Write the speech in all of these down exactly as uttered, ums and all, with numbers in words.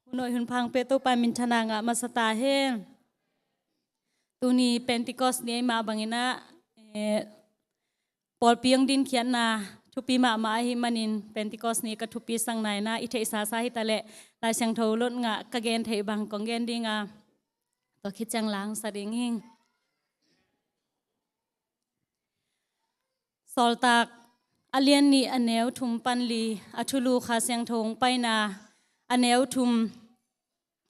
Hun hoih hun phang pia Topa minthanna ngah masa ta hen. Tuni Pentecost ni ei mah bangin ah, eh, pawlpi hong dinkhiatna thupi mahmah ahih manin Pentecost ni ka thupi sang nai-in ah i theihsa sa hi ta leh Lai Siangtho lot ngah ka gen theih bang kong gen ding a, tua khit ciang la hong sa ding hing. Sawltak a lian nih a neu thum pan li, a thulu Kha Siangtho hong paina a neu thum.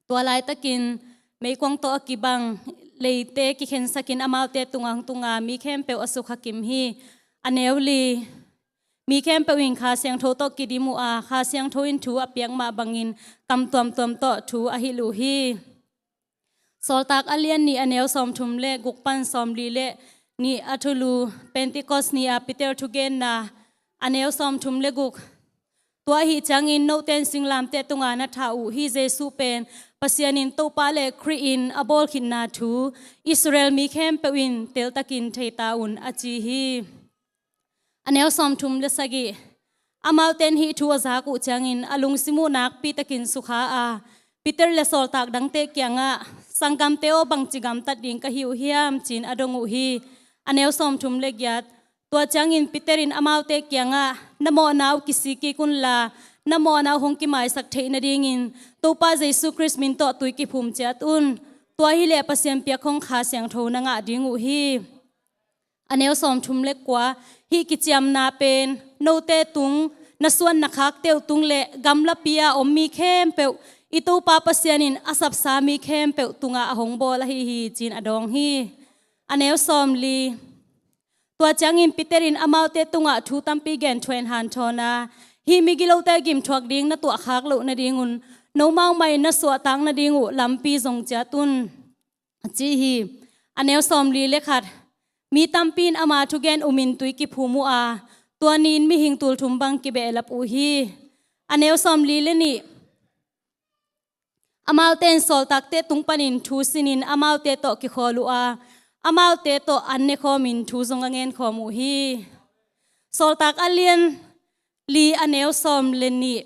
Tua laitakin meikuang tawh a kibang leite kikhensakin amaute tungah hong tunga mi khempeuh a sukha kim hi. A neu li, mi khempeuh in Kha Siangtho tawh kidim uh a, Kha Siangtho in thu a piak mah bangin kam tuamtuam tawh thu a hilh uh hi. Sawltak a lian nih a neu sawmthum le guk pan sawmli le nih, a thulu Pentecost ni-a Peter thugenna a neu sawmthum le guk. Tua ahih ciangin note in singlamteh tunga na thah uh hih Jesuh pen Pasian in Topa le Khrih in a bawl khitna thu Israel mi khempeuh in teltakin thei ta un, a ci hi. A neu sawmthum le sagih. Amaute in hih thu a zak uh ciangin a lungsim uh nakpitakin sukha a, Peter le sawltak dangte kiangah, "Sanggamte aw, bangci gamtat ding ka hi uh hiam?" ci-in a dong uh hi. A neu sawmthum le giat. Tua ciangin Peter in amaute kiangah, "Na mawhna uh kisik kik unla, na mawhna uh hong kimaisak theih nadingin Topa Jesuh Khrih min tawh tui kiphum ciat un. Tua hileh Pasian piak khong Kha Siangtho na ngah ding uh hi." A neu sawmthum le kua. Hih kiciamna pen note tung, na suan na khakte uh tung le gamlapi-a om mi khempeuh, i Topa Pasian in a sapsa mi khempeuh tungah a hong bawl ahi hi, ci-in a dawng hi. A neu sawmli. Tua ciangin Peter in amaute tungah thu tampi gen thuah in hanthawn a, "Hih migilote gimthuak ding na tuahkhak loh nadingun nomau mah in na suahtak nading uh lampi zong ciat un," a ci hi. A neu sawmli le khat. Mi tampi in ama thugen umin tui kiphum uh a, tua ni-in mihing tulthum bang kibehlap uh hi. A neu sawmli le nih. Amaute in sawltakte tung panin thu sinin amaute tawh kikhawl uh a, amaute tawh an nekhawmin thu zong a ngenkhawm uh hi. Sawltak a lian li a neu sawm le nih.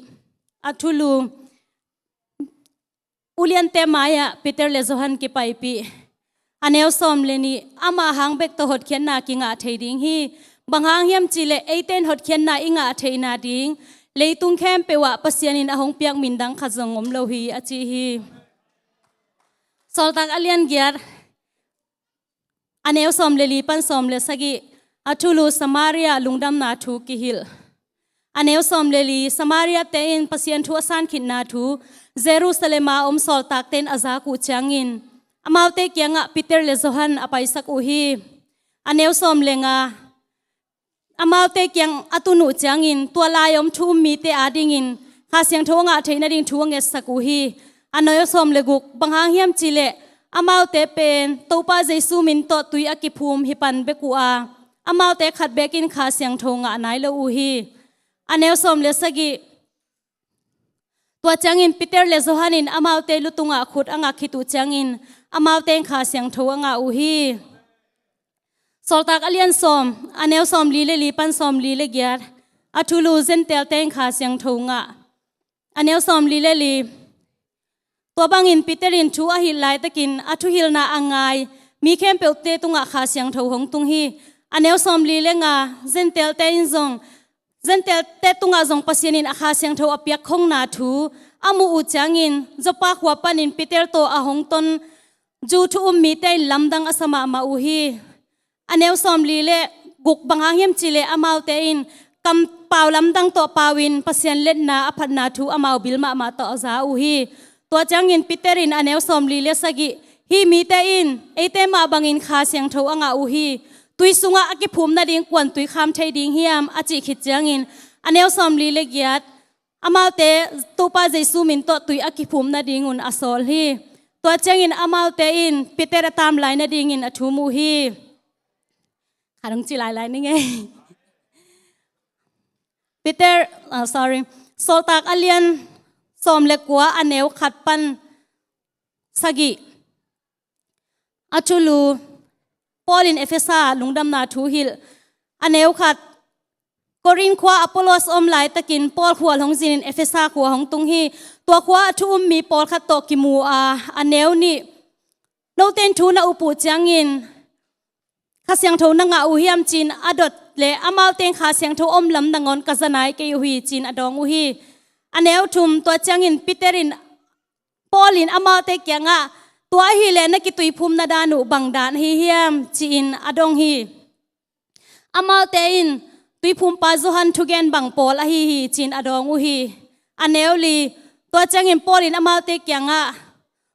A thulu. Uliante mai-ah Peter le Johan kipaipih. A neu sawm le nih. Amah hang bek tawh hotkhiatna kingah thei ding hi. Bang hang hiam cihleh eite in hotkhiatna i ngah theihna ding leitung khempeuh ah Pasian in a hong piak min dang khat zong om lo hi, a ci hi. Sawltak a lian giat. A neu sawm le li pan sawm le sagih. A thulu Samaria lungdamna thu kihilh. A neu sawm le li. Samaria-te in Pasian thu a san khitna thu Jerusalem-a om sawltakte in a zak uh ciangin amaute kiangah Peter le Johan a paisak uh hi. A neu sawm le nga. Amaute kiang a tun uh ciangin tua lai-a om thu um mite adingin Kha Siangtho a ngah theih nading thu a ngetsak uh hi. A neu sawm le guk. Bang hang hiam cihleh amaute pen Topa Jesuh min tawh tui a kiphum hi pan bek uh a, amaute khat bekin Kha Siangtho ngah nai lo uh hi. A neu sawm le sagih. Tua ciangin Peter le Johan in amaute lutungah khut a ngak khit uh ciangin amaute in Kha Siangtho a ngah uh hi. Sawltak a lian sawm, a neu sawm li le li pan sawm li le giat. A thulu Gentile-te in Kha Siangtho ngah. A neu sawm li le li. Tua bangin Peter in thu a hilh laitakin a thuhilhna a ngai mi khempeuhte tungah Kha Siangtho hong tung hi. A neu sawm li le nga. Gentile-te in zong, Gentile-te tungah zong Pasian in a Kha Siangtho a piak khongna thu a muh uh ciangin Joppa khua panin Peter tawh a hong ton Jew thu um mite in lamdang a sa mahmah uh hi. A neu sawm li le guk. Bang hang hiam cihleh amaute in kampau lamdang tawh pau-in Pasian letna a phatna thu amau bil mahmah tawh a za uh hi. Tua ciangin Peter in a neu sawm li le sagih, "Hih mite in eite mah bangin Kha Siangtho a ngah uh hi. Tui sungah a kiphum nading kuan tui kham thei ding hiam?" a cih khit ciangin a neu sawm li le giat. Amaute Topa Jesuh min tawh tui a kiphum nadingun a sawl hi. Tua ciangin amaute in Peter a tam lai nadingin a thum uh hi. Khat hong ci lailai ning ei. Peter, ah, sorry. Sawltak a lian sawm le kua, a neu khat pan sagih. A thulu, Paul in Efesa lungdamna thu hilh. A neu khat, Korin khua Apollos om laitakin Paul khual hong zinin Efesa khua hong tung hi. Tua khua a thu um mi pawlkhat tawh kimu a, a neu nih, note in thu na up uh ciangin Kha Siangtho na ngah uh hiam ci-in a dot leh, amaute in Kha Siangtho om lam nangawn ka za nai kei uh hi ci-in a dawng uh hi. A neu thum, tua ciangin Peter in, Paul in amaute kiangah, tua ahih leh na kituiphumna dan uh bang dan ahi hiam ci-in a dong hi. Amaute in, tuiphumpa Johan thugen bang pawl ahi hi ci-in a dawng uh hi. A neu li, tua ciangin Paul in amaute kiangah,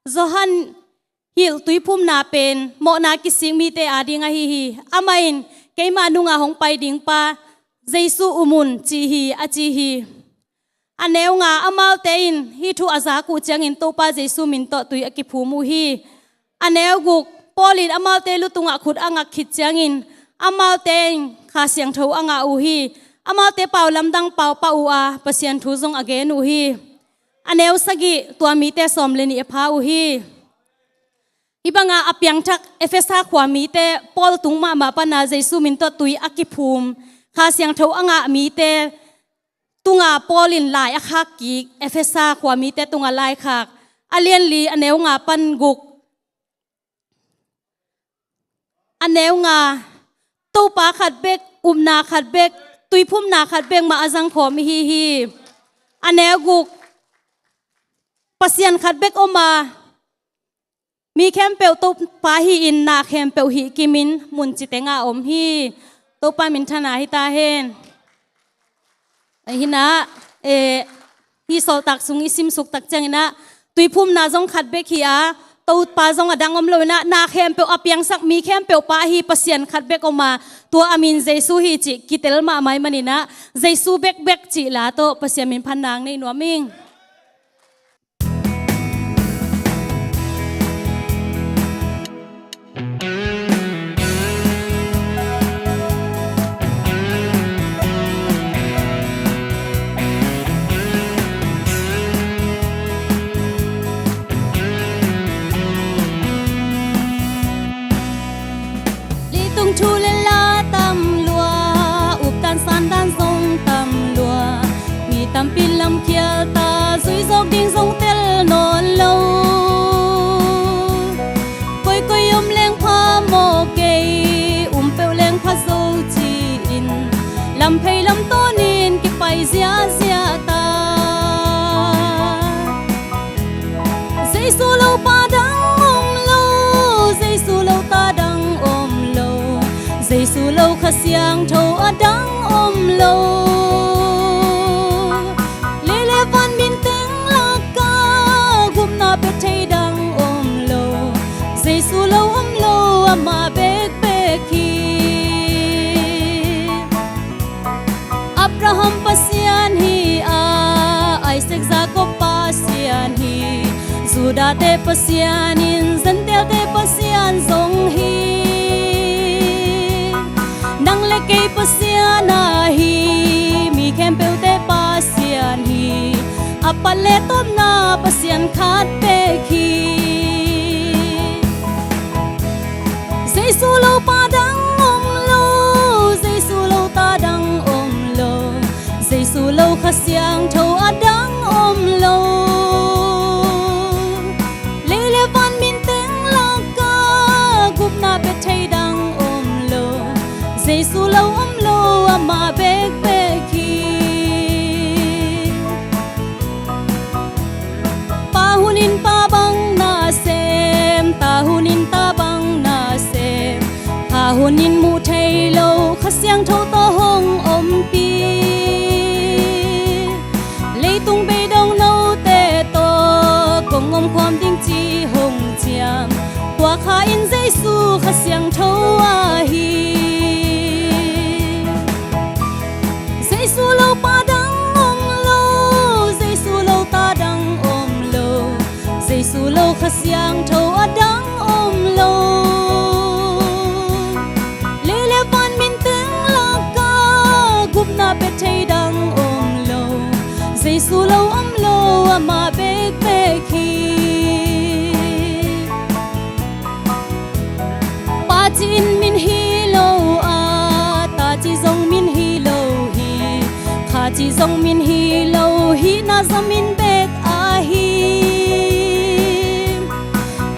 Johan hilh tuiphumna pen mawhna kisik mite ading ahi hi. Amah in, keima nunga hong pai dingpa Jesu um un ci hi, a ci hi. A neu nga, amaute in hih thu a zak uh ciangin Topa Jesu min tawh tui a kiphum uh hi. A neu guk, Paul in amaute lu tungah khut a ngak khit ciangin amaute in Kha Siangtho a ngah uh hi. Amaute pau lamdang pau pah uh a, Pasian thu zong a gen uh hi. A neu sagih, tua mite sawm le nih a pha uh hi. Hih banga a piangthak Efesa khua mite Paul tung mahmah pana Jesu min tawh tui a kiphum, Kha Siangtho a ngah mite tunga Paul in lai a khak kik, Efesa khua mite tunga lai khak, a lian li, a neu nga pan guk. A neu nga, Topa khat bek, upna khat bek, tuiphumna khat bek mah a zangkhawm ihi hi. A neu guk, Pasian khat bek om a, mi khempeuh Topa hi-in, na khempeuh hih kimin mun ci tengah a om hi. Topa minthanna hi ta hen. Ahi na, eh, hih sawltak sung i simsuk tak ciangin ah, tuiphumna zong khat bek hi a, Topa zong a dang om lo in ah, na khempeuh a piangsak mi khempeuh pa ahi Pasian khat bek om a, tua a min Jesu hi cih kitel mahmah ahih manin ah, Jesu bekbek cih la tawh Pasian min phat nang nei nuam ing. Leitung thu le la tam lua, updan sandan zong tam lua, mi tampi lamkhial ta, zui zawk ding zong tel nawn lo. Koikoi om leng pha maw kei, um peuh leng pha zo ci-in, lamphei lam tawnin kipai ziahziah ta. Jesu lo pa dang om lo, Jesu lo ta dang om lo, Jesu lo Kha Siangtho a dang om lo. Lei le van min teng laka gupna pia thei dang om lo, Jesu lo om lo amah bekbek hi. Abraham Pasian hi a, Isaac Jacob Pasian hi, Judah-te Pasian in Gentile-te Pasian zong hi. Nang le kei Pasian ahi, mi khempeuhte Pasian hi, a pat le tawpna Pasian khat bek hi. Jesu lo pa dang om lo, Jesu lo ta dang om lo, Jesu lo Kha Siangtho a dang om lo. Lei le van min teng laka gupna pia thei dang om lo, Jesu lo om lo amah bekbek hi. Pa hunin pa bang na sem, ta hunin ta bang na sem, kha hunin muh thei lo Kha Siangtho tawh hong ompih. Leitung beidong note tawh kong omkhawm ding ci hong ciam, tua kha in Jesu Kha Siangtho ahi. Jesu lo pa dang om lo, Jesu lo ta dang om lo, Jesu lo Kha Siangtho a dang om lo. Lei le van min teng laka gupna pia thei dang om lo, Jesu lo om lo amah bekbek hi. Pa ci-in min hi lo a, ta ci zong min hi lo hi. in hi lo, hihna zamin bek ahi.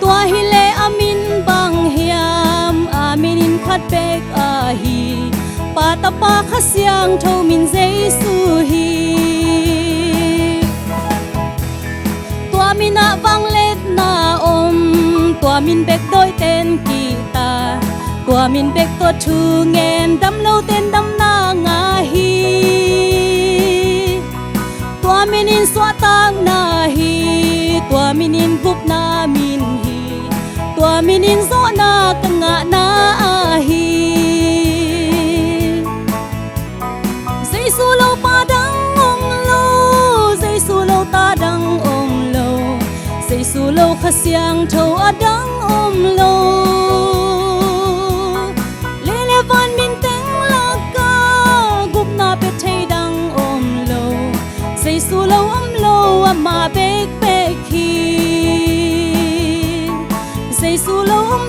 Tua hileh a min bang hiam? A min in khat bek ahi. Pa, Tapa, Kha Siangtho min Jesu hi. Tua min ah vangliatna om, tua min bek dawiten kihta, tua min bek tawh thu ngen, damloten damna ngah hi. Tua min in suahtakna hi, tua min in gupna min hi, tua min in zawhna ka ngahna ahi. Jesu lo pa dang om lo, Jesu lo ta dang om lo, Jesu lo Kha Siangtho a dang om lo. Lei le van min teng lakah gupna pia thei dang om lo, Jesu lo om lo amah bekbek hi. Jesu lo om